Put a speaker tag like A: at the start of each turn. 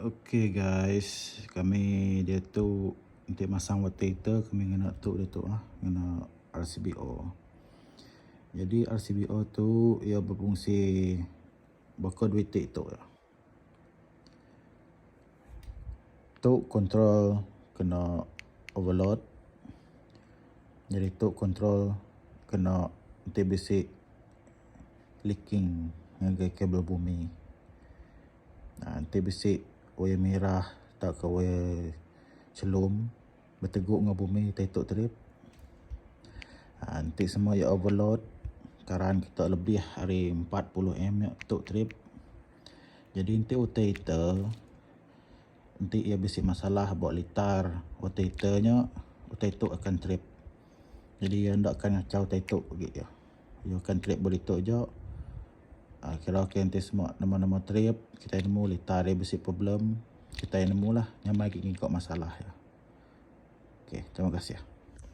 A: Ok guys, kami diatu enti masang water heater kami ngena tu diatu ah ngena RCBO. Jadi RCBO tu iya berfungsi baka duit ti tu. Tu control kena overload. Jadi tu control kena enti bisi leaking ngagai kabel bumi. Enti bisi wayar mirah tauka wayar chelum betegu enggau bumi tai tu trip. Enti semua iya overload karan kita lebih ari 40 amp nya tu trip. Jadi enti utai ite enti iya bisi masalah ba litar utai ite nya utai tu akan trip. Jadi iya enda akan ngachau utai tu agi iya. Iya akan trip ba ditu aja. Kira ke enti semua nama nama trip kitai nemu litar iya bisi problem kitai nemu lah nyamai agi ngiga masalah iya. Okay terima kasih.